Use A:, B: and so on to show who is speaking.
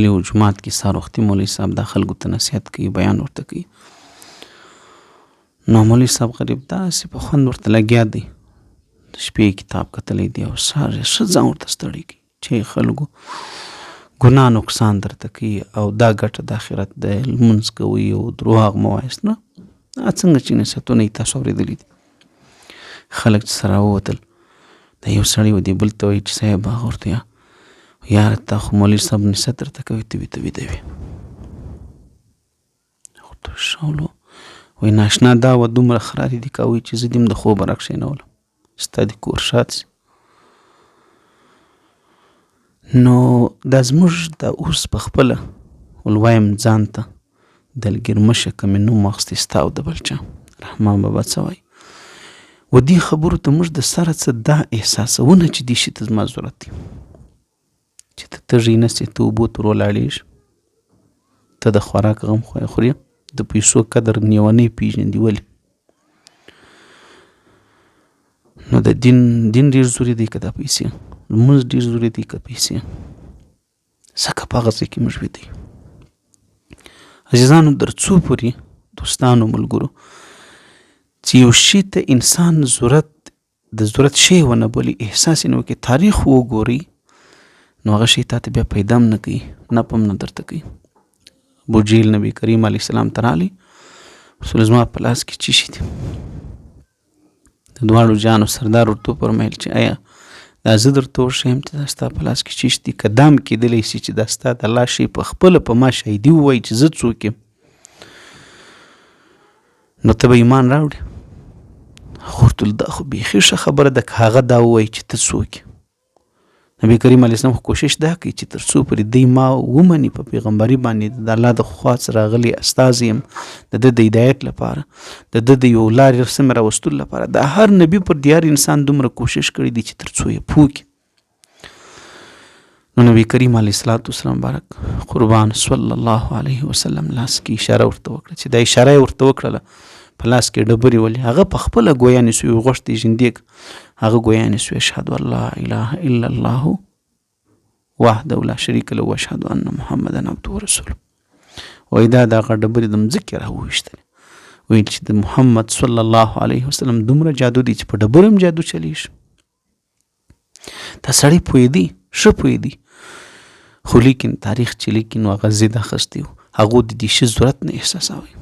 A: یو جومات کې سهار وختي مولوي صاحب دا خلکو ته نصیحت کوي، بیان ورته کوي. نو مولوي صاحب غریب داسې په خوند ورته لګیا دی، د شپې کتاب کتلی دی او سهار یې ښه ځان ورته ستړی کوي چې خلکو ګناه نقصان درته کوي او دا ګټه د آخرت دی، لمونځ کوئ او درواغ مه وایاست. نه څنګه چې نصیحتونه یې تاسو اورېدلي دي. خلک چې سره راووتل، دا یو سړی و دې بل ته وایي چې صاحب هغه ورته یاره تا خو مولوي صاحب نصیحت درته کوي، ته ویده ویده وې. ورته شولو وایي ناشنا دا وه دومره خرارې دي کاوه چې زه دې هم د خوبه راکښېنولم، ستا دې کور ښاد سي. نو دا زموږ دا اوس په خپله ول وایم ځان ته دلګیر مه شه که مې نوم واخیستی ستا او د بل چا. رحمان بابا څه وایي؟ و دې خبرو ته موږ د سره څه دا احساسونه چې دې شي ته زما ضرورت دی، چې ته تږی نه سې، ته اوبو ته ولاړېږې، ته د خوراک غم خورې، د پیسو قدر نیونی پېژندي. ولې؟ نو د دین دین ډېر ضروري دی که دا پیسې، لمونځ ډېر ضروري دی که پیسې، ځکه په هغه ځای کې موږ ویده یو. عزیزانو در څو پورې دوستانو ملګرو چې یو شي ته انسان ضرورت د ضرورت شی ونه بولي، احساس یې نه وکړي، تاریخ وګوري، نو هغه شی تاته بیا پیدا هم نه کوي، نپ هم نه درته کوي. ابوجهل نبي کریم علیه السلام ته راغلی، رسول زما په لاس کې څه شي دي؟ د دواړو جانو سردار ورته وفرمایل چې ایا دا زه درته وښیم چې دا ستا په لاس کې څه شي دي؟ که دا هم کېدلی شي چې دا ستا د الله شی په خپله په ما شاهدي ووایي چې زه څوک یم، نو ته به ایمان راوړې. هغه ورته وویل دا خو بیخي ښه خبره ده که هغه دا ووایي چې ته څوک یې. نبی کریم علیه السلام خو کوشش دا کوي چې تر څو پورې دی ما ومني په پیغمبري باندې، د الله د خوا څخه راغلی استازی یم، د ده د هدایت لپاره، د ده د یو لارې سمې راوستلو لپاره. د هر نبي پر دیار انسان دومره کوشش کړی دی چې تر څو یې پوه کړي. نو نبی کریم علیه الصلاة والسلام مبارک قربان صلی الله علیه وسلم لاس کې اشاره ورته وکړه، چې دا اشاره یې ورته وکړله په لاس کې ډبرې ولې، هغه په خپله ګویانې سوې غوښتې ژیندې هغه ګویانې سوې اشهد ان لا اله الا الله وحده لا شریک له واشهد ان محمدا عبده ورسوله. وایي دا دغه ډبرې د مځکې راوویشتلې، ویل چې د محمد صلی الله علیه وسلم دومره جادو دی چې په ډبرو هم جادو چلیږي. دا سړی پوهېدی، ښه پوهېدی، خو لیکن تاریخ چې لیکي نو هغه ضد اخیستی و، هغو د دې شي ضرورت نه احساساوی.